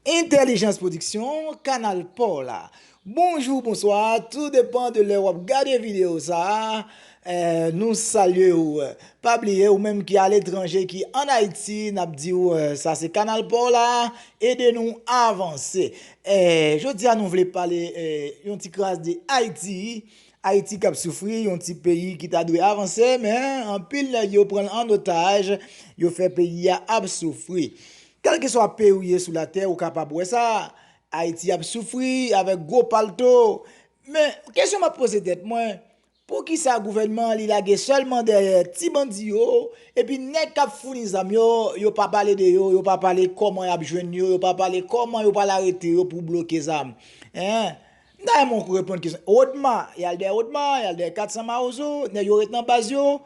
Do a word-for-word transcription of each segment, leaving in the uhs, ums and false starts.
Entèlijans Pwodiksyon, Kanal Pa w la. Bonjou, bonswa, tou depann de lè w ap gade videyo sa a. Eh, nou salye w. Pa bliye, ou menm ki aletranje, ki ann Ayiti, n ap di w, eh, sa se Kanal Pa w la, ede nou avanse. Eh, jodi a, nou vle pale, eh, yon ti kras de Ayiti. Ayiti k ap soufri, yon ti peyi ki ta dwe avanse, men anpil nèg yo pran l an otaj, yo fè peyi a ap soufri. Kèlkeswa peyi w ye sou latè, ou kapab wè sa. Ayiti ap soufri avèk gwo palto. Men, kesyon m ap poze tèt mwen, poukisa gouvènman an li lage sèlman dèyè ti bandi yo, epi nèg k ap founi zam yo, yo pa pale de yo, yo pa pale kòman y ap jwenn yo, yo pa pale kòman yo pral arete yo pou bloke zam? Hein? M ta renmen w reponn kesyon. Odma, y al dèyè Odma, y al dèyè kat san Mawozo, nèg yo ret nan baz yo,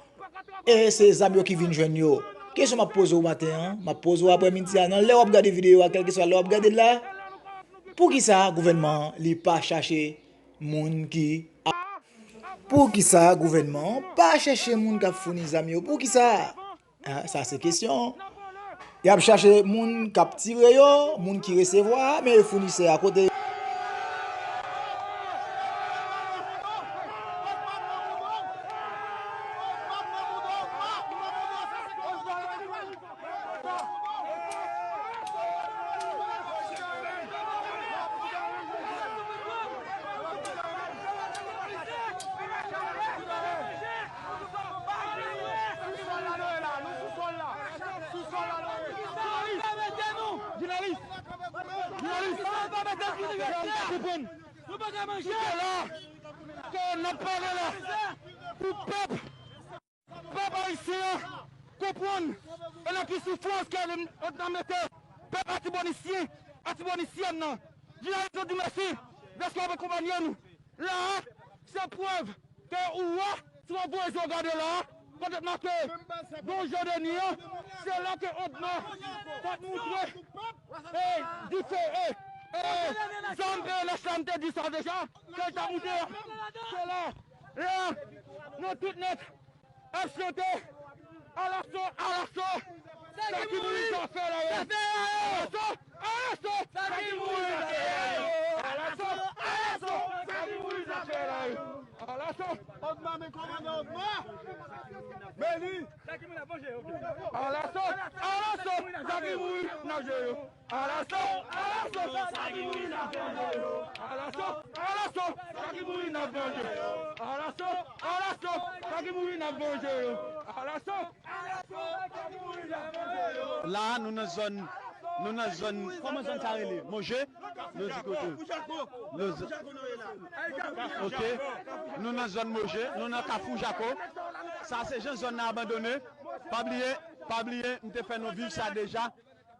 e se zam yo ki vin jwenn yo. Kesyon m ap poze w maten an, m ap poze w aprèmidi a, nan lè w ap gade videyo a, kèlkeswa lè w ap gade l la, poukisa gouvènman an li pa chache moun ki ap, poukisa gouvènman an pa chèche moun k ap founi zam yo? Poukisa? Ah, sa se kesyon. Y ap chache moun k ap tire yo, moun ki resevwa, men founisè a kote? Jounalis! Jounalis! Jounalis! Fè nou konprann. Kite la ke n ap pale la pou pèp, pèp ayisyen an konprann e nan ki soufrans ke l, l ap mete pèp atibonisyen, atibonisyèn nan. Jounalis, nou di mèsi dèske w ap akonpanye nou. La a, se prèv ke ou wè, si w ap voye zye w gade la a, kote n make Don Jodeni an, se la ke Odma t ap moutre, e, dife, e, e, zam, e, lèch la, m te di sa deja, ke l t ap moutre, se la, la, nou tout nèt ap chante, alaso, alaso, sa ki mouri, sa fè la yo. Alaso, alaso, sa ki mouri, sa fè la yo. Alaso, alaso, sa ki mouri, sa fè la yo. Alaso. Odma, men kòmandan Odma. Men li. Alaso, alaso, sa ki mouri, n ap jere yo. Alaso, alaso, sa ki mouri, n ap vanje yo. Alaso, alaso, sa ki mouri, n ap vanje yo. Alaso, alaso, sa ki mouri, n ap vanje yo. Alaso, alaso, sa ki mouri, n ap vanje yo. La, nou nan zòn, nou nan zòn, kòman zòn sa rele? Moje? Nou di kote? Nou z-, ok. Nou nan zòn Moje, nou nan Kafou Jako. Sa se jan zòn nan abandone. Pa bliye, pa bliye, m te fè nou viv sa deja.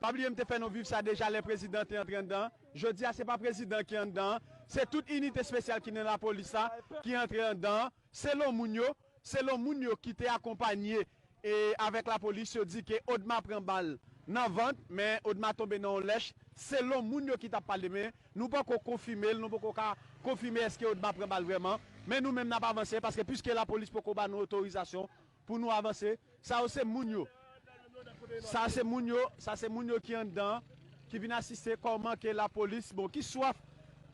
Pa bliye, m te fè nou viv sa deja lè prezidan te antre anndan. Jodi a, se pa prezidan ki anndan an, se tout inite espesyal ki nan lapolis la ki antre anndan an. Selon moun yo, selon moun yo ki te akonpanye e avèk lapolis, yo di ke Odma pran bal nan vant, men Odma tonbe nan yon lèch. Selon moun yo ki t ap pale, men nou poko konfime l, nou poko ka konfime èske Odma pran bal vrèman. Men nou menm n ap avanse, paske piske lapolis poko ba nou otorizasyon pou nou avanse, sa yo se moun yo. Sa se moun yo, sa se moun yo ki anndan, ki vin asiste kòman ke lapolis, bon, ki swaf,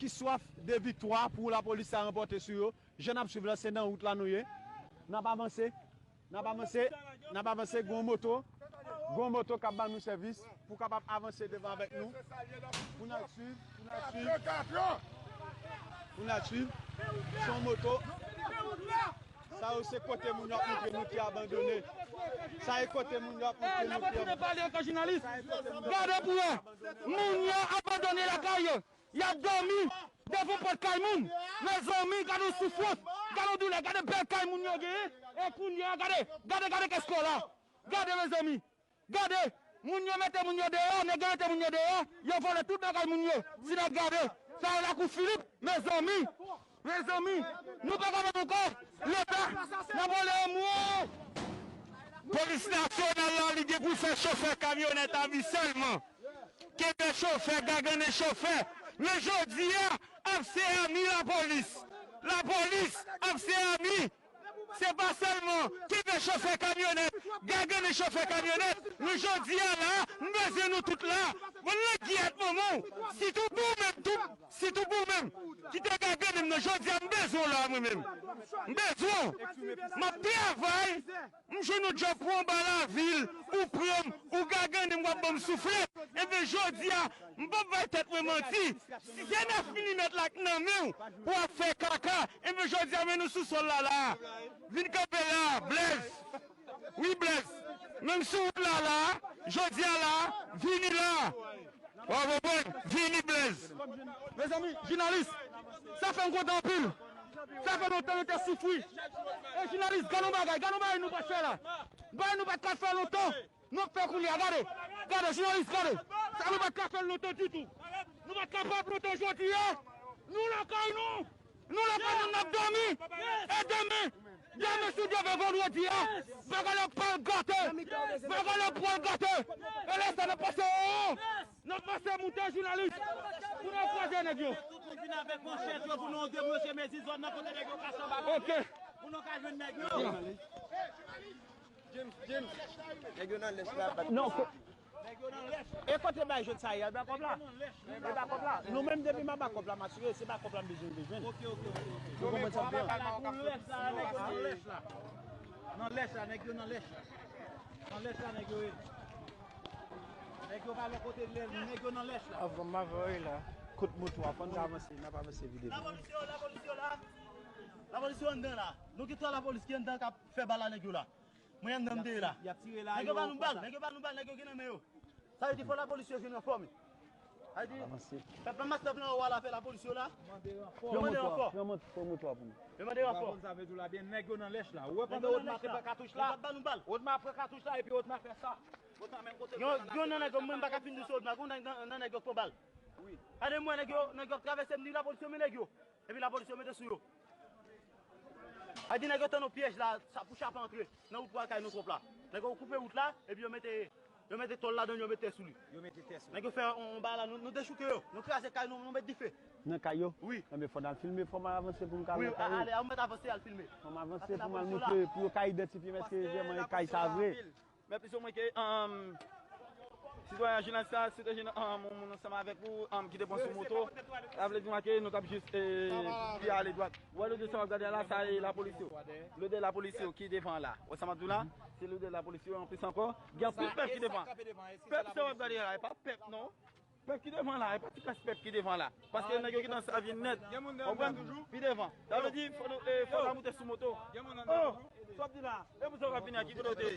ki swaf de viktwa pou lapolis sa ranpòte sou yo. Jan n ap swiv la, se nan wout la nou ye. N ap avanse, n ap avanse, n ap avanse, gon moto, gon moto k ap ban nou sèvis pou kapab avanse devan avèk nou. Pou n al swiv, pou n al swiv. Pou n al swiv. Se yon moto. Sa yo se kote moun yo ap moutre nou ki abandone. Sa e kote moun yo ap moutre nou ki abandone. Gade pou wè. Moun yo abandone lakay yo. Y ap dòmi devan pòt kay moun. Mezanmi, gade yon soufrans, gade yon doulè, gade bèl kay moun yo genyen. E kounye a, gade, gade, gade kès kò la. Gade, mezanmi. Gade, moun yo mete moun yo deyò, nèg yo mete moun yo deyò, yo vòlè tout bagay moun yo. Si n ap gade, sa yo lakou Filip, mezanmi, mezanmi, nou pa kapab ankò. Leta, n ap rele yon mo. Polis nasyonal la, li gen pou fè chofè kamyonèt a vi sèlman. Kenbe chofè, gagannen chofè. Men jodi a, ap se ami lapolis. Lapolis ap se ami. Se pa sèlman kenbe chofè kamyonèt, gagannen chofè kamyonèt. Nou jodi a la, m bezwen nou tout la. Bon, lè gyèt, manman. Sitou pou ou menm, tou, sitou pou ou menm ki te ka gade m nan jodi a, m bezwen w la, mwen menm. M bezwen w. M ap travay, m jwenn yon djòb pou anba lavil, ou pran m, ou ka gade m, w ap ban m souflèt. Enben, jodi a, m p ap bay tèt mwen manti. Si se nèf milimèt la k nan men w, pou w ap fè kaka, enben, jodi a, men nou sou sòl la, la. Vin kanpe la, Blèz. Wi, Blèz. Menm sou wout la, la, jodi a la, vini la. W ap konprann? Vini, Blèz. Mezanmi, jounalis, sa fè m kontan anpil. Sa fè lontan nou te soufri. E jounalis, gade yon bagay, gade yon bagay nou pa t fè la. Bagay nou pa t ka fè lontan. Nou ap fè kounye a, gade. Gade, jounalis, gade. Sa nou pa t ka fè l lontan ditou. Nou pa t kapab lontan jodi a. Nou lakay nou. Nou lakay nou, n ap dòmi. E demen, demen si Dye vle, vandredi a, bagay la pral gate. Bagay la pral gate. E lè sa n ap pase, o, n ap pase moute jounalis. Pou n al kwaze nèg yo. Tout moun vin avèk manchèt yo pou nou demonte mezi zòn nan kote nèg yo kache anba. Ok. Pou nou ka jwenn nèg yo. James, James. Nèg yo nan lèch la, bat. Non, ko- Nèg yo nan lèch. E kote bay jèn sa ye, ba kòb la. E ba kòb la. Nou menm depi m aba kòb la, m asire, se ba kòb la m bezwen, bezwen. Ok, ok, ok, ok. Ou konprann sa m di an? Nan lèch la, nèg yo nan lèch la. Nan lèch la, nèg yo nan lèch la. Nan lèch la, nèg yo ye. Nèg yo pa lòt kote, nèg yo nan lèch la. Avan m ava yo la. Kout moto a, fò n avanse, n ap avanse vide. Lapolis yo, lapolis yo la. Lapolis yo anndan la. Nou gen twa lapolis ki anndan k ap fè bal a nèg yo la. Mwen anndan m te ye la. Y ap tire la, nèg yo ba nou bal, nèg yo ba nou bal, nèg yo gen nan men yo. Sa vle di fò lapolis yo vin ranfò, men. Sa vle di, pèp la, mastaf lan anwo a la fè lapolis yo la. Yo mande ranfò. Pran moto a pou nou. Yo mande ranfò. Ou konn sa m vle di w la byen, nèg yo nan lèch la. Ou wè pandan Otma te pran katouch la. Otma pran katouch la epi Otma fè sa. Otma menm kote. Yon, yon nan nèg yo, mwen m pa ka fin di w se Otma, yon nan, nan nèg yo k pran bal. Wi. Gade mwen, nèg yo, nèg yo ap travèse m, ni lapolis yo, men nèg yo. Epi lapolis yo mete sou yo. A di nèg yo tann yon pyèj la, sa pou chape antre nan wout pou al kay nou twòp la. Nèg yo koupe wout la, epi yo mete, yo mete tòl ladan l, yo mete tè sou li. Yo mete tè sou li. Nèg yo fè yon, yon bagay la, nou, nou dechouke yo, nou kraze kay nou, nou met dife. Nan kay yo? Wi. Enben, fò n al filme, fò m al avanse pou m ka wè kay yo. Wi, ale, ale, ou mèt avanse, al filme. Fò m avanse pou m al montre, pou yo ka idantifye m èske vrèman e kay sa vre. Men plis ou mwen ke, um, sitwayen jounalis la, se te jwenn, um, yon moun ansanm avèk ou, um, ki te pran sou moto. Sa vle di mwen ke nou t ap jis, eh, pi ale dwat. Ou wè lodè sa w ap gade a la, sa e lapolis yo. Lodè lapolis yo ki devan la. Ou wè sa m ap di w la? Se lodè lapolis yo, anplis ankò, gen anpil pèp ki devan. Pèp sa w ap gade a la, e pa pèp non. Pèp ki devan la, e pa ti klas pèp ki devan la. Paske nèg yo gentan sèvi nèt. Konprann? Pi devan. Sa vle di, fò nou, eh, fò n al moute sou moto. Oh! Sa w ap di la? E pou sa w ap vini a ki kote w te ye?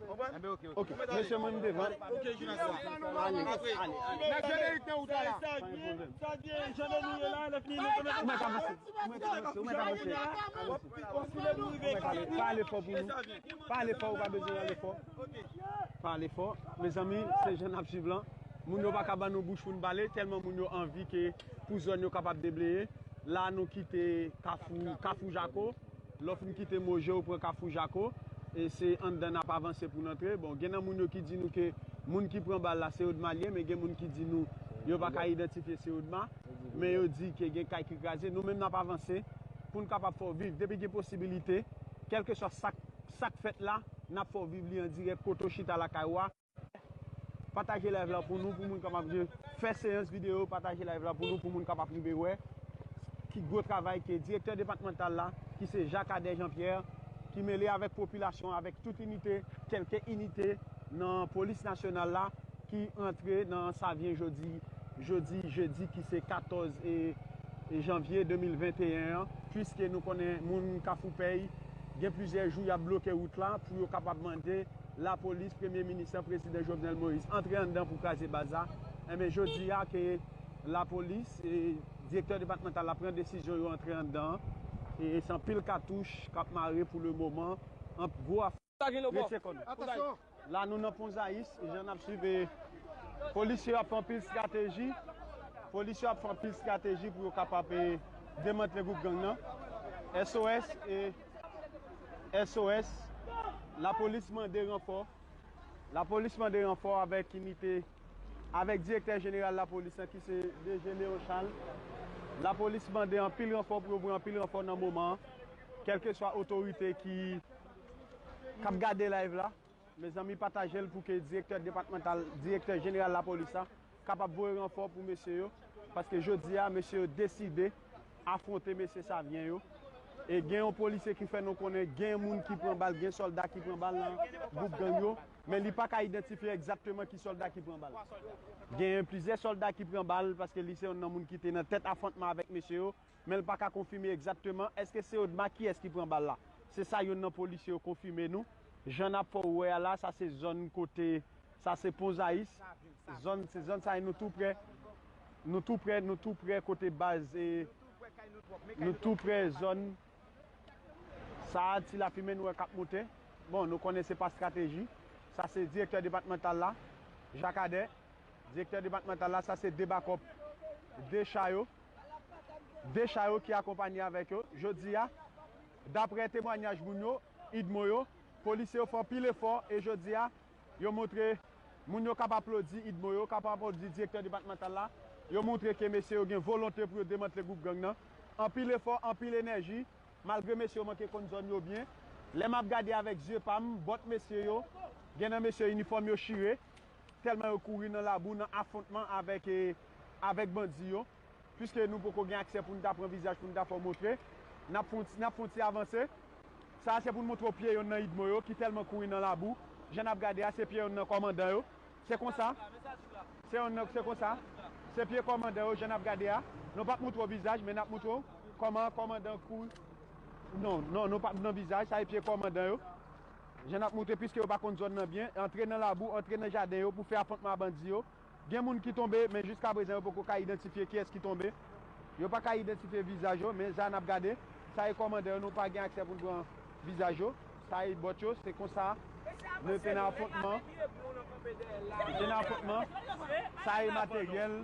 Konprann? Ok, mesye, mwen m devan. Ok, jounalis la. Ale, ale, ale. Nèg jenerik nan wout la la. Sa gen, jan de nou ye la, lè fini nou konnen. Ou mèt avanse, ou mèt avanse, ou mèt avanse. Pale fò pou nou. Pale fò, ou pa bezwen rale fò. Pale fò. Mezanmi, se jan n ap swiv lan. Moun yo pa ka ban nou bouch pou n pale, tèlman moun yo anvi ke pou zòn yo kapab debleye. La, nou kite Kafou, Kafou Jako. Lè w fin kite Moje, ou pran Kafou Jako. E se anndan n ap avanse pou n antre. Bon, gen nan moun yo ki di nou ke moun ki pran bal la, se Otma l ye, men gen moun ki di nou yo pa ka idantifye se Otma. Men yo di ke gen kay ki kraze. Nou menm n ap avanse pou n kapab fè w viv. Depi gen posibilite, kèlkeswa sa k, sa k fèt la, n ap fè w viv li an dirèk kote w chita lakay ou a. Pataje live la pou nou, pou moun kapab fè seyans videyo, pataje live la pou nou, pou moun kapab rive wè ki gwo travay ke direktè depatmantal la, ki se Jacques Adet Jean Pierre, ki mele avèk popilasyon, avèk tout inite, kèlke inite nan polis nasyonal la, ki antre nan Savyen jodi, jodi jedi ki se katòz e, e janvye de mil venteyen an, piske nou konnen moun Kafou Pèy gen plizyè jou y ap bloke wout la pou yo kapab mande lapolis, premye minis lan, prezidan Jovenel Moïse, antre anndan pou kraze baz la. Enben, jodi a ke lapolis e direktè depatmantal la pran desizyon yo antre anndan an, e se anpil katouch k ap mare pou le moman, an gwo afè. Rete kò nou. La, nou nan Pon Zayis, jan n ap swiv, e, polis yo ap fè anpil estrateji. Polis yo ap fè anpil estrateji pou yo kapab, e, demantle gwoup gang nan. S O S, e, S O S, lapolis mande ranfò. Lapolis mande ranfò avèk inite, avèk direktè jeneral lapolis lan, ki se D G Léon Charles. Lapolis mande anpil ranfò pou yo voye anpil ranfò nan moman an. Kèlkeswa otorite ki k ap gade live la, mezanmi, pataje l pou ke direktè depatmantal, direktè jeneral lapolis la, kapab voye ranfò pou mesye yo, paske jodi a, mesye yo deside afwonte mesye Savyen yo. E gen yon polisye ki fè nou konnen gen moun ki pran bal, gen sòlda ki pran bal nan gwoup gang yo, men li pa ka idantifye egzakteman ki sòlda ki pran bal. Gen plizyè sòlda ki pran bal, paske li se youn nan moun ki te nan tèt afwontman avèk mesye yo, men l pa ka konfime egzakteman èske se Odma kiyès ki pran bal la. Se sa youn nan polisye yo konfime nou. Jan n ap fè w wè a la, sa se zòn kote, sa se Pon Zayis. Zòn, se zòn sa e nou tou prè. Nou tou prè, nou tou prè kote baz e nou tou prè zòn sa a, ti lafimen nou wè k ap monte. Bon, nou konnen se pa estrateji. Sa se direktè depatmantal la, Jakadè. Direktè depatmantal la, sa se de bakòp, de cha yo. De cha yo ki akonpanye avèk yo. Jodi a, daprè temwanyaj moun yo, idmo yo, polisye yo fè anpil efò e jodi a, yo montre moun yo k ap aplodi idmo yo, k ap aplodi direktè depatmantal la, yo montre ke mesye yo gen volonte pou yo demantle gwoup gang nan. Anpil efò, anpil enèji, malgre mesye yo manke konn zòn yo byen. Lè m ap gade avèk zye pa m, bòt mesye yo, gen nan mesye yo inifòm yo chire, tèlman yo kouri nan labou, nan afwontman avèk, e, avèk bandi yo. Piske nou poko gen aksè pou n ta pran vizaj, pou n ta fè w montre, n ap fè yon ti, n ap fè yon ti avanse. Sa a se pou n montre w pye yonn nan idmo yo ki tèlman kouri nan labou. Jan n ap gade a, se pye yonn nan kòmandan yo. Se konsa. Se yonn nan, se konsa. Se pye kòmandan yo, jan n ap gade a. Nou p ap montre w vizaj, men n ap montre w kòman kòmandan kouri. Non, non, nou p ap nan vizaj, sa e pye kòmandan yo. Jan n ap montre, piske yo pa konn zòn nan byen, antre nan labou, antre nan jaden yo pou fè afwontman a bandi yo. Gen moun ki tonbe, men jiskaprezan yo poko ka idantifye kiyès ki tonbe. Yo pa ka idantifye vizaj yo, men sa n ap gade. Sa e kòmandan yo, nou pa gen aksè pou n pran vizaj yo. Sa e bòt yo, se konsa. Nou te nan afwontman. Nou te nan afwontman. Sa e materyèl.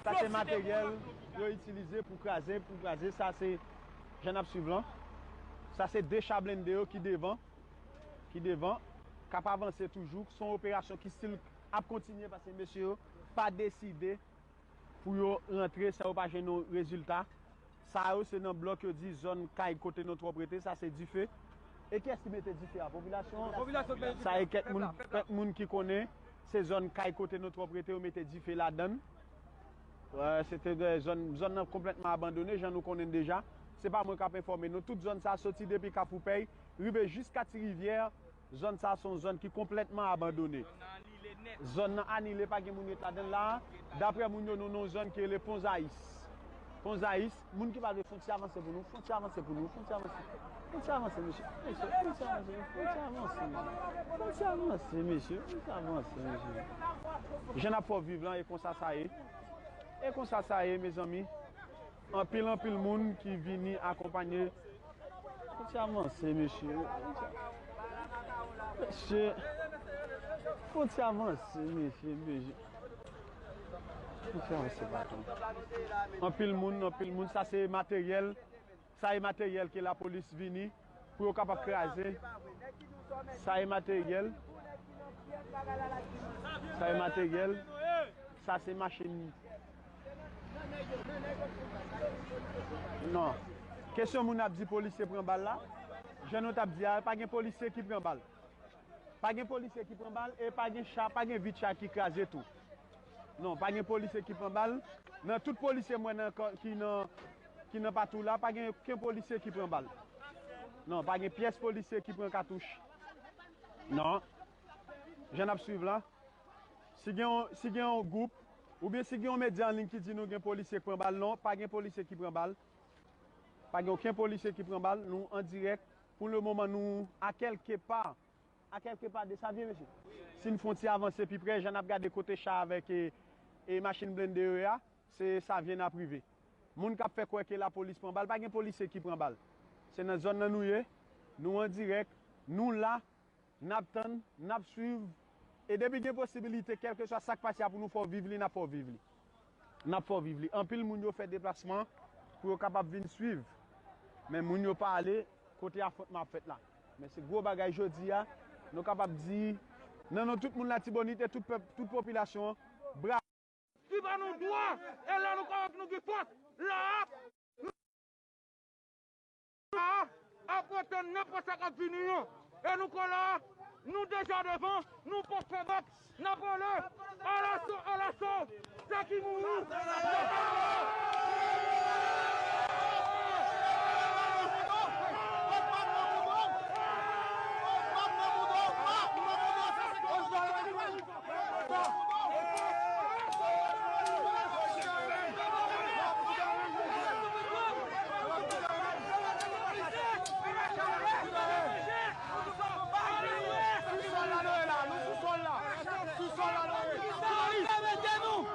Sa se materyèl yo itilize pou kraze, pou kraze. Sa se jan n ap swiv lan. Sa se de cha blende yo ki devan, ki devan, k ap avanse toujou. Se yon operasyon ki still ap kontinye paske mesye yo pa deside pou yo rantre san yo pa jwenn yon rezilta. Sa yo se nan blòk yo di zòn kay kote nou twòp rete, sa se dife. E kiyès ki mete dife a? Popilasyon an? Popilasyon ki mete dife a. Sa e kèk moun, kèk moun ki konnen se zòn kay kote nou twòp rete yo mete dife ladan l. Wè, se te de zòn, zòn nan konplètman abandone, jan nou konnen deja. Se pa mwen k ap enfòme nou. Tout zòn sa soti depi Kafou Pèy, rive jiska Ti Rivyè, zòn sa se yon zòn ki konplètman abandone. Zòn nan anile, pa gen moun ret ladan l la. Daprè moun yo, nou nan yon zòn ki rele Pon Zayis. Pon Zayis, moun ki pa vle fè yon ti avanse pou nou, fè yon ti avanse pou nou, fè yon ti avanse. Fè yon ti avanse, mesye. Mesye, fè yon ti avanse, fè yon ti avanse, mesye. Fè yon ti avanse, mesye. Fè yon ti avanse, mesye. Jan n ap fè w viv lan, e konsa sa ye. E konsa sa ye, mezanmi. Anpil, anpil moun ki vini akonpanye. Fè yon ti avanse, mesye. Mesye. Fè yon ti avanse, mesye, mesye. Fè yon ti avanse, patwon. Anpil moun, anpil moun. Sa se materyèl. Sa e materyèl ke lapolis vini pou yo kapab kraze. Sa e materyèl. Sa e materyèl. Sa se machin. Non. Kesyon moun ap di polisye pran bal la. Jan nou t ap di a, pa gen polisye ki pran bal. Pa gen polisye ki pran bal e pa gen cha, pa gen vit cha ki kraze tou. Non, pa gen polisye ki pran bal. Nan tout polisye mwen nan, ki nan, ki nan patou la, pa gen okenn polisye ki pran bal. Non, pa gen pyès polisye ki pran katouch. Non. Jan n ap swiv la. Si gen yon, si gen yon gwoup, oubyen si gen yon medya an liy ki di nou gen polisye k pran bal, non, pa gen polisye ki pran bal. Pa gen okenn polisye ki pran bal. Nou an dirèk. Pou le moman, nou a kèlke pa, a kèlke pa de Savyen, mesye. Si n fè yon ti avanse pi pre, jan n ap gade kote cha avèk, e, e machin blende yo ye a, se Savyen n ap rive. Moun k ap fè kwè ke lapolis pran bal, pa gen polisye ki pran bal. Se nan zòn nan nou ye, nou an dirèk, nou la, n ap tann, n ap swiv. E depi gen posibilite, kèlkeswa sa k pase a pou nou fè w viv li, n ap fè w viv li. N ap fè w viv li. Anpil moun yo fè deplasman pou yo kapab vin swiv. Men moun yo pa ale kote afwontman ap fèt la. Men se gwo bagay jodi a, nou kapab di, nan non tout moun Latibonit e tout pèp, tout popilasyon an, bravo. Ki ba nou dwa, e la nou ka wè nou gen fòs. La a, la a, afwonte nenpòt sa k ap vini an. E nou kon la a, Nou deja devan, nou pòk fè bak, n ap rele, alaso, alaso, sa ki mouri,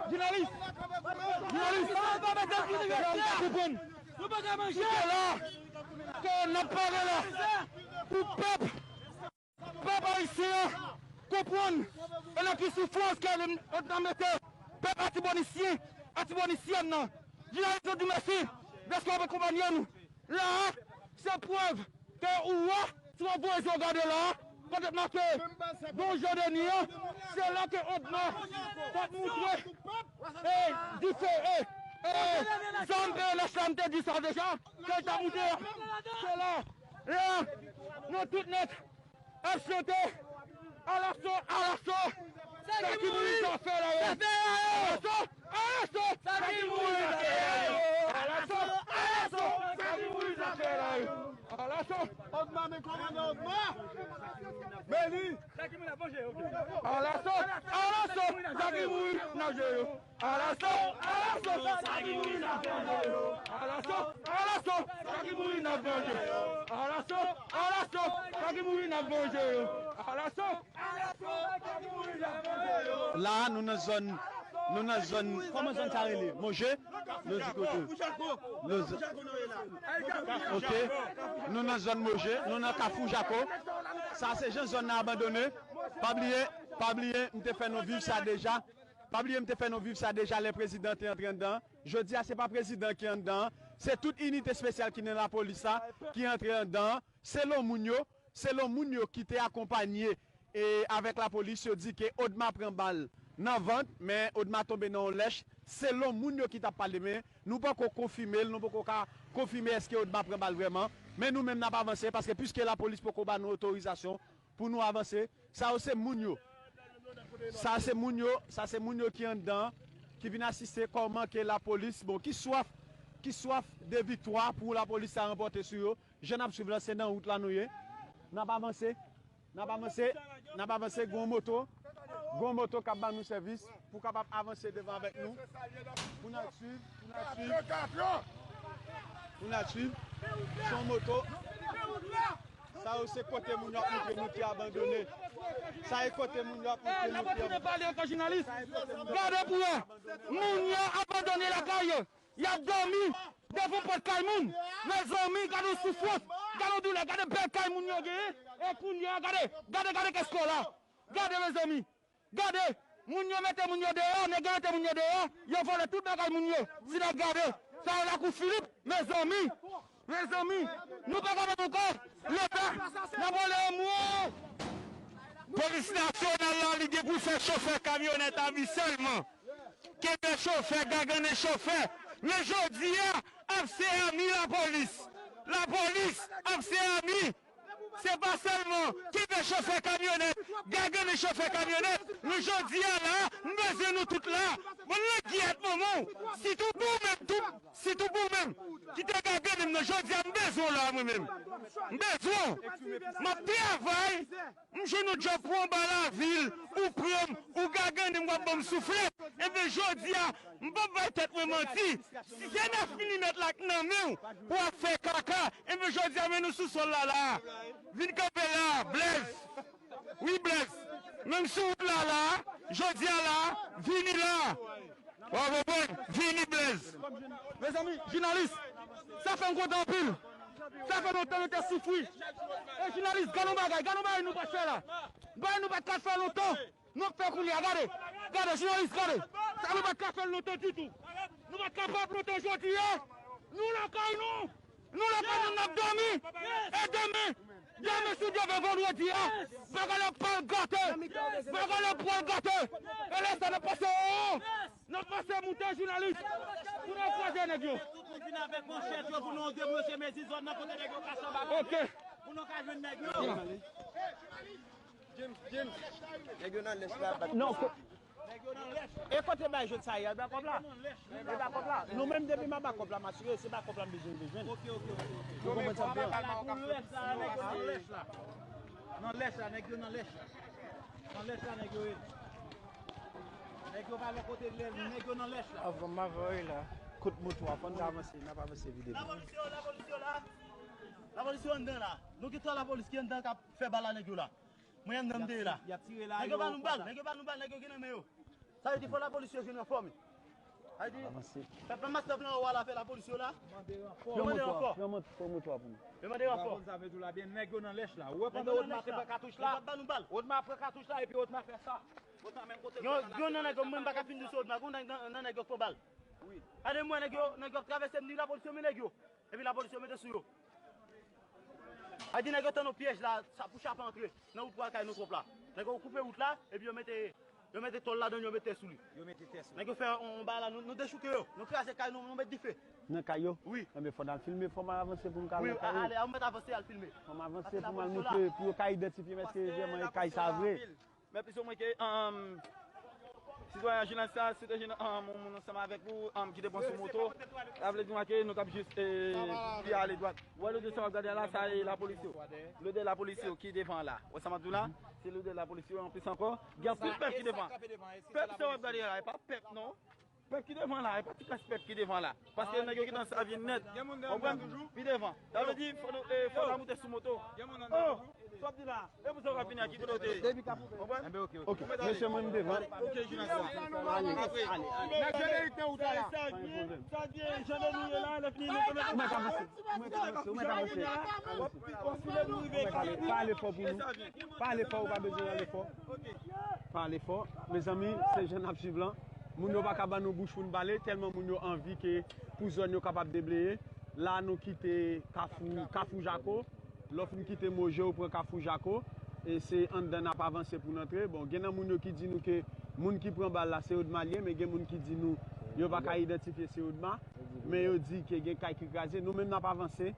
Jounalis! Jounalis! Jounalis! Sa pa mete nou konprann. Nou pa ka manje. Kite la. Ke n ap pale la. Pou pèp. Pèp ayisyen an konprann e nan ki soufrans ke l ap mete pèp atibonityen, atibonityèn nan. Jounalis, nou di mèsi dèske w ap akonpanye nou. La a, se prèv ke ou wè, si w ap voye je w gade la a, kote n make Don Jan Deni an, se la ke Odma t ap moutre e dife e, e zam P N H la, m te di sa deja, ke l t ap moutre a. Se la, la, nou tout nèt ap chante, alaso, alaso, sa ki mouri zafè la yo. Alaso, alaso, sa ki mouri zafè la yo. Alaso, alaso, sa ki mouri zafè la yo. Alaso. Ogma, men kòmandan Ogma. Men li. Alaso, alaso, sa ki mouri nan je yo. Alaso, alaso, sa ki mouri nan je yo. Alaso, alaso, sa ki mouri nan je yo. Alaso, alaso, sa ki mouri nan je yo. Alaso, alaso, sa ki mouri nan je yo. La, nou nan zòn, nou nan zòn, kòman zòn sa rele? Moje? Nou di kote. Nou z-, ok. Nou nan zòn Moje, nou nan Kafou Jako. Sa se jan zòn nan abandone. Pa bliye, pa bliye, m te fè nou viv sa deja. Pa bliye m te fè nou viv sa deja lè prezidan te antre anndan. Jodi a, se pa prezidan ki anndan an, se tout inite espesyal ki nan lapolis la ki antre anndan an. Selon moun yo, selon moun yo ki te akonpanye e avèk lapolis, yo di ke Odma pran bal nan vant, men Odma tonbe nan yon lèch. Selon moun yo ki t ap pale, men nou poko konfime l, nou poko ka konfime èske Odma pran bal vrèman. Men nou menm n ap avanse, paske piske lapolis poko ba nou otorizasyon pou nou avanse, sa yo se moun yo. Sa se moun yo, sa se moun yo ki anndan, ki vin asiste kòman ke lapolis, bon, ki swaf, ki swaf de viktwa pou lapolis sa ranpòte sou yo. Jan n ap swiv la, se nan wout la nou ye. N ap avanse, n ap avanse, n ap avanse, gon moto, gon moto k ap ban nou sèvis pou kapab avanse devan avèk nou. Pou n ap swiv, pou n ap swiv. Pou n ap swiv. Se yon moto. Sa yo se kote moun yo ap moutre nou ki abandone. Sa e kote moun yo ap moutre nou ki abandone. Gade pou wè. Moun yo abandone lakay yo. Y ap dòmi devan pòt kay moun. Mezanmi, gade yon soufrans. Gade yon doulè. Gade bèl kay moun yo genyen. E kounye a, gade. Gade, gade kès kò la. Gade, mezanmi. Gade, moun yo mete moun yo deyò, nèg yo mete moun yo deyò, yo vòlè tout bagay moun yo. Si n ap gade, sa yo lakou Filip, mezanmi, mezanmi, nou pa kapab ankò. Leta, n ap rele yon mo. Polis nasyonal la, li gen pou fè chofè kamyonèt a vi sèlman. Kenbe chofè, gagannen chofè. Men jodi a, ap se ami lapolis. Lapolis ap se ami. Se pa sèlman kenbe chofè kamyonèt, gagannen chofè kamyonèt. Nou jodi a la, m bezwen nou tout la. Bon, langyèt manman w. Sitou pou ou menm, tou, sitou pou ou menm ki te gagannen m nan, jodi a m bezwen w la mwen menm. M bezwen w. M ap travay, m jwenn yon djòb pou anba lavil, ou pran m, ou gagannen m, w ap ban m souflèt. Enben jodi a, m p ap bay tèt mwen manti. Si se nèf milimèt la k nan men w pou w ap fè kaka, enben jodi a men nou sou sòl la la. Vin kanpe la, Blèz. Wi, Blèz. Menm sou wout la la, jodi a la, vini la. W ap konprann? Vini, Blèz. Mezanmi, jounalis, sa fè m kontan anpil. Sa fè lontan nou te soufri. E jounalis, gade yon bagay, gade yon bagay nou pral fè la. Bagay nou pa t ka fè lontan. Nou ap fè kounye a, gade. Gade, jounalis, gade. Sa nou pa t ka fè l lontan ditou. Nou pa t kapab lontan jodi a. Nou lakay nou. Nou lakay nou, n ap dòmi. E demen, demen, si Dye vle, vandredi a, bagay la pral gate. Bagay la pral gate. E lè sa, n ap pase, o, n ap pase moute jounalis. Pou n al kwaze nèg yo. Tout moun vin avèk manchèt yo pou nou debloke mezi zòn nan kote nèg yo kache anba. Ok. Pou nou ka jwenn nèg yo. James, James. Nèg yo nan lès la ap bat. Non, ko- E kote bay jwèt sa ye, ba kòb la. E ba kòb la. Nou menm depi m a ba kòb la, m asire, se ba kòb la m bezwen, bezwen. Ou konprann sa m di an? Nan lès la, nèg yo nan lès la. Nan lès la, nèg yo nan lès la. Nan lès la, nèg yo ye. Nèg yo pa lè kote lè, nèg yo nan lès la. Avan m avoye la. Kout moto a, fò n avanse, n ap avanse videyo. Lapolis yo, lapolis yo la. Lapolis yo anndan la. Nou gen twa lapolis ki anndan k ap fè bal a nèg yo la. Mwen anndan m te ye la. Nèg yo ba nou bal, nèg yo ba nou bal, nèg yo gen nan men yo. Sa vle di fò lapolis yo jwenn ranfò, men. Sa vle di, pèp la, mastè blan yo a la fè lapolis yo la. Yo mande ranfò. Pran moto a pou nou. Yo mande ranfò. Ou konn sa m vle di w la byen, nèg yo nan lèch la. Ou wè pandan Odma te pran katouch la. Yo pa ban nou bal. Odma pran katouch la epi Odma fè sa. Odma menm kote. Yon, yon nan nèg yo, mwen m pa ka fin di sou Odma. Gon nan, nan, nan nèg yo k pran bal. Wi. Gade mwen, nèg yo, nèg yo ap travèse m, ni lapolis yo, men nèg yo. Epi lapolis yo mete sou yo. A di nèg yo tann yon pyèj la, sa pou chape antre nan wout pou al kay nou twòp la. Nèg yo koupe wout la, epi yo mete, yo mete tòl ladan l, yo mete tè sou li. Yo mete tè sou li. Nèg yo fè yon, yon bagay la, nou, nou dechouke yo, nou kraze kay nou, nou met dife. Nan kay yo? Wi. Enben, fò n al filme, fò m avanse pou m ka al nan kay yo. Wi, ale, a ou mèt avanse al filme. Fò m avanse pou m al moutre, pou yo ka idantifye m èske se vrèman e kay sa vre. Men plis ou mwen ke, um, sitwayen jounalis la, se te jwenn, um, yon moun ansanm avèk ou, um, ki te pran sou moto. Sa vle di mwen ke nou t ap jis, eh, pi ale dwat. Ou wè lodè sa w ap gade a la, sa e lapolis yo. Lodè lapolis yo ki devan la. Ou wè sa m ap di w la? Se lodè lapolis yo anplis ankò. Gen anpil pèp ki devan. Pèp sa w ap gade a la, e pa pèp non. Pèp ki devan la, e pa ti klas pèp ki devan la. Paske nèg yo gentan sa vin nèt. Gen moun devan toujou? Pi devan. Sa vle di, fò nou, eh, fò n a moute sou moto. Gen moun anndan toujou? Sa w ap di la? E pou sa w ap vini a ki kote w te ye? Konprann? Enben, oke, oke. Oke, mesye, mwen m devan. Oke, jounalis la. Ale, ale, ale. Nèg Jenerik nan wout la la. Sa byen, sa byen, jan de nou ye la, lè fini nou konnen. Ou mèt avanse, ou mèt avanse, ou mèt avanse. W ap, w ap file nou rive. Pale fò pou nou. Pale fò, ou pa bezwen pale fò. Pale fò. Mezanmi, se jan n ap swiv lan. Moun yo pa ka ban nou bouch pou n pale, tèlman moun yo anvi ke pou zòn yo kapab debleye. La, nou kite Kafou, Kafou Jako. Lè w fin kite Moje, ou pran Kafou Jako. E se anndan n ap avanse pou n antre. Bon, gen nan moun yo ki di nou ke moun ki pran bal la, se Odma l ye, men gen moun ki di nou yo pa ka idantifye se Odma. Men yo di ke gen kay ki kraze. Nou menm, n ap avanse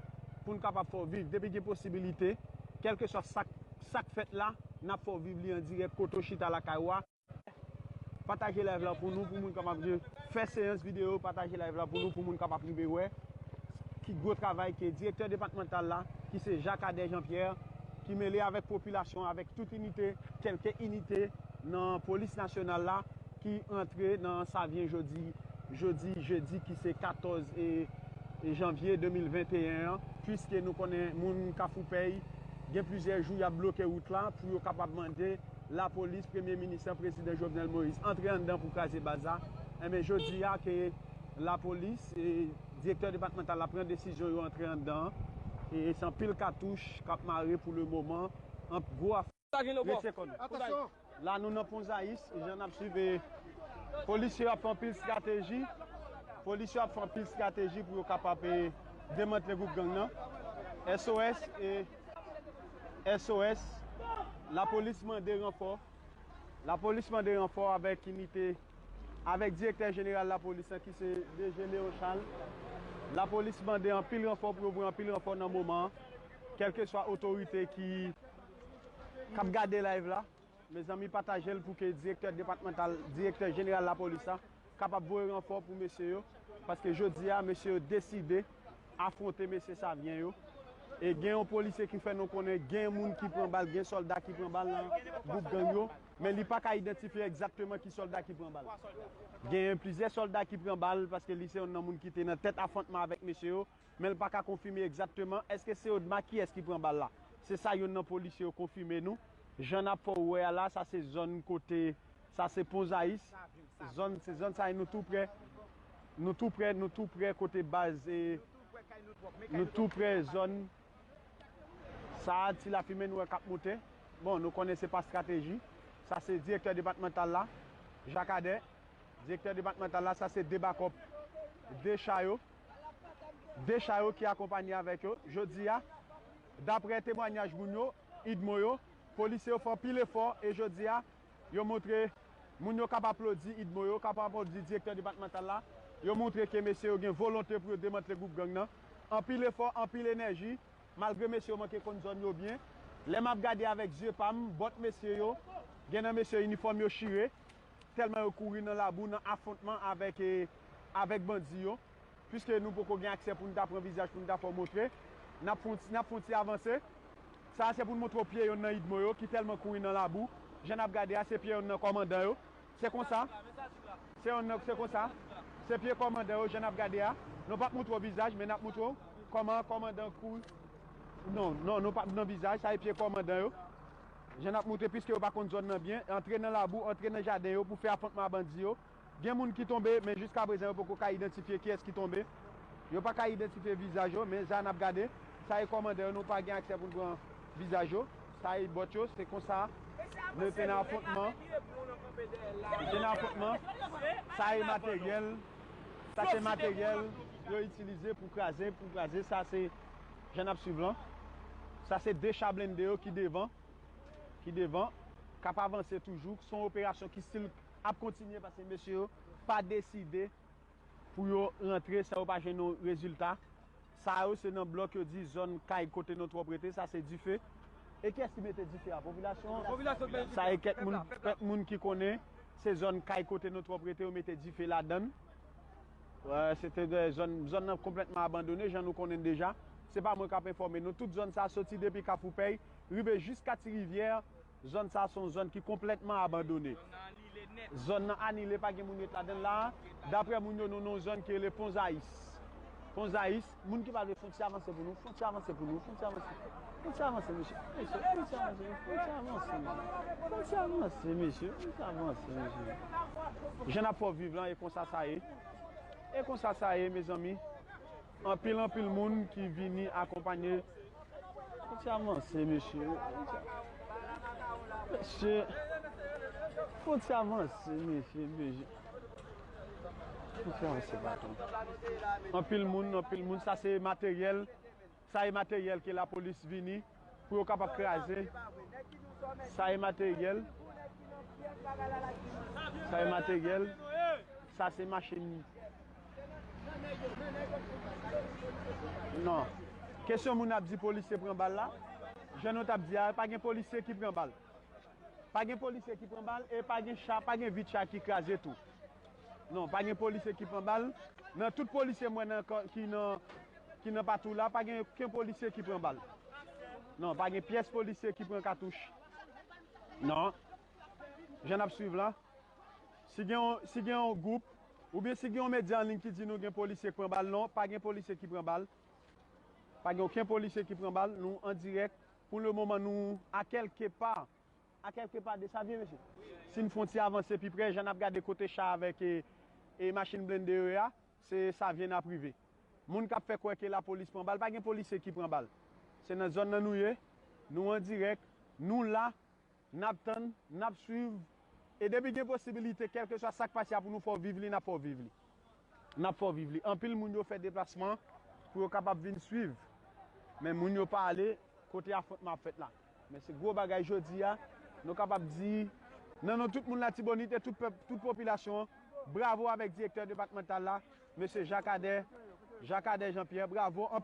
pou n kapab fè w viv. Depi gen posibilite, kèlkeswa sa k, sa k fèt la, n ap fè w viv li an dirèk kote w chita lakay ou a. Pataje live la pou nou, pou moun kapab fè seyans videyo, pataje live la pou nou, pou moun kapab rive wè ki gwo travay ke direktè depatmantal la, ki se Jacques Adet Jean Pierre, ki mele avèk popilasyon, avèk tout inite, kèlke inite nan polis nasyonal la, ki antre nan Savyen jodi, jodi, jedi, ki se katòz e, e janvye de mil venteyen an, piske nou konnen moun Kafou Pèy, gen plizyè jou y ap bloke wout la pou yo kapab mande lapolis, premye minis lan, prezidan Jovenel Moïse, antre anndan pou kraze baz la. Enben, jodi a ke lapolis e direktè depatmantal la pran desizyon yo antre anndan an, e se anpil katouch k ap mare pou le moman, an gwo afè. Rete kò nou. La, nou nan Pon Zayis, jan n ap swiv, e, polisye yo ap fè anpil estrateji. Polisye yo ap fè anpil estrateji pou yo kapab, e, demantle gwoup gang nan. S O S, e, S O S, lapolis mande ranfò. Lapolis mande ranfò avèk inite, avèk direktè jeneral lapolis lan, ki se D G Léon Charles. Lapolis mande anpil ranfò pou yo voye anpil ranfò nan moman an. Kèlkeswa otorite ki, k ap gade live la, mezanmi, pataje l pou ke direktè depatmantal, direktè jeneral lapolis la kapab voye ranfò pou mesye yo, paske jodi a, mesye yo deside afwonte mesye Savyen yo. E gen yon polisye ki fè nou konnen gen moun ki pran bal, gen sòlda ki pran bal nan gwoup gang yo, men li pa ka idantifye egzakteman ki sòlda ki pran bal. Gen plizyè sòlda ki pran bal, paske li se youn nan moun ki te nan tèt afwontman avèk mesye yo, men l pa ka konfime egzakteman èske se Odma, kiyès ki pran bal la. Se sa youn nan polisye yo konfime nou. Jan n ap fè w wè a la, sa se zòn kote, sa se Pon Zayis. Zòn, se zòn sa, nou tou prè, nou tou prè, nou tou prè kote baz, e, nou tou prè zòn sa a, ti lafimen nou wè k ap monte. Bon, nou konnen se pa estrateji. Sa se direktè depatmantal la, Jacques Adet. Direktè depatmantal la, sa se de bakòp, de cha yo. De cha yo ki akonpanye avèk yo. Jodi a, daprè temwanyaj moun yo, idmo yo, polisye yo fè anpil efò e jodi a, yo montre moun yo k ap aplodi idmo yo, k ap aplodi direktè depatmantal la. Yo montre ke mesye yo gen volonte pou yo demantle gwoup gang nan. Anpil efò, anpil enèji, malgre mesye yo manke konn zòn yo byen. Lè m ap gade avèk zye pa m, bòt mesye yo, gen nan mesye yo inifòm yo chire, tèlman yo kouri nan labou, nan afwontman avèk, e, avèk bandi yo. Piske nou poko gen aksè pou n ta pran vizaj, pou n ta fè w montre, n ap fè yon ti, n ap fè yon ti avanse. Sa a se pou n montre w pye yonn nan idmo yo ki tèlman kouri nan labou. Jan n ap gade a, se pye yonn nan kòmandan yo. Se konsa. Se yonn nan, se konsa. Se pye kòmandan yo, jan n ap gade a. Nou p ap montre w vizaj, men n ap montre w kòman kòmandan kouri. Non, non, nou p ap nan vizaj, sa e pye kòmandan yo. Jan n ap montre, piske yo pa konn zòn nan byen, antre nan labou, antre nan jaden yo pou fè afwontman a bandi yo. Gen moun ki tonbe, men jiskaprezan yo poko ka idantifye kiyès ki tonbe. Yo pa ka idantifye vizaj yo, men sa n ap gade, sa e kòmandan yo, nou pa gen aksè pou n pran vizaj yo. Sa e bòt yo, se konsa. Nou te nan afwontman. Nou te nan afwontman. Sa e materyèl. Sa se materyèl yo itilize pou kraze, pou kraze. Sa se, jan n ap swiv lan. Sa se de cha blende yo ki devan, ki devan, k ap avanse toujou. Se yon operasyon ki still ap kontinye paske mesye yo pa deside pou yo rantre san yo pa jwenn yon rezilta. Sa yo se nan blòk yo di zòn kay kote nou twòp rete, sa se dife. E kiyès ki mete dife a? Popilasyon an? Popilasyon ki mete dife. Sa e kèk moun, kèk moun ki konnen se zòn kay kote nou twòp rete, yo mete dife ladan l. Wè, se te de zòn, zòn nan konplètman abandone, jan nou konnen deja. Se pa mwen k ap enfòme nou. Tout zòn sa soti depi Kafou Pèy, rive jiska Ti Rivyè. Zòn sa se yon zòn ki konplètman abandone. Zòn nan anile, pa gen moun ret ladan l la. Daprè moun yo, nou nan yon zòn ki rele Pon Zayis. Pon Zayis, moun ki pa vle fè yon ti avanse pou nou, fè yon ti avanse pou nou, fè yon ti avanse. Fè yon ti avanse, mesye. Mesye, fè yon ti avanse, fè yon ti avanse, mesye. Fè yon ti avanse, mesye. Fè yon ti avanse, mesye. Jan n ap fè w viv lan, e konsa sa ye. E konsa sa ye, mezanmi. Anpil, anpil moun ki vini akonpanye. Fò ti avanse, mesye. Mesye. Fò ti avanse, mesye, mesye. Fò ti avanse, patwon. Anpil moun, anpil moun. Sa se materyèl. Sa e materyèl ke lapolis vini pou yo kapab kraze. Sa e materyèl. Sa e materyèl. Sa se machin. Non. Kesyon moun ap di polisye pran bal la. Jan nou t ap di a, pa gen polisye ki pran bal. Pa gen polisye ki pran bal e pa gen cha, pa gen vit cha ki kraze tou. Non, pa gen polisye ki pran bal. Nan tout polisye mwen nan ka-, ki nan, ki nan Patou la, pa gen okenn polisye ki pran bal. Non, pa gen pyès polisye ki pran katouch. Non. Jan n ap swiv la. Si gen yon, si gen yon gwoup, oubyen si gen yon medya an liy ki di nou gen polisye k pran bal, non, pa gen polisye ki pran bal. Pa gen okenn polisye ki pran bal. Nou an dirèk. Pou le moman, nou a kèlke pa, a kèlke pa de Savyen, mesye. Si n fè yon ti avanse pi pre, jan n ap gade kote cha avèk, e, e machin blende yo ye a, se Savyen n ap rive. Moun k ap fè kwè ke lapolis pran bal, pa gen polisye ki pran bal. Se nan zòn nan nou ye, nou an dirèk, nou la, n ap tann, n ap swiv. E depi gen posibilite, kèlkeswa sa k pase a pou nou fè w viv li, n ap fè w viv li. N ap fè w viv li. Anpil moun yo fè deplasman pou yo kapab vin swiv. Men moun yo pa ale kote afwontman ap fèt la. Men se gwo bagay jodi a. Nou kapab di, nan non tout moun Latibonit e tout pèp, tout popilasyon an, bravo avèk direktè depatmantal la, mesye Jacques Ader, Jacques Ader Jean Pierre, bravo.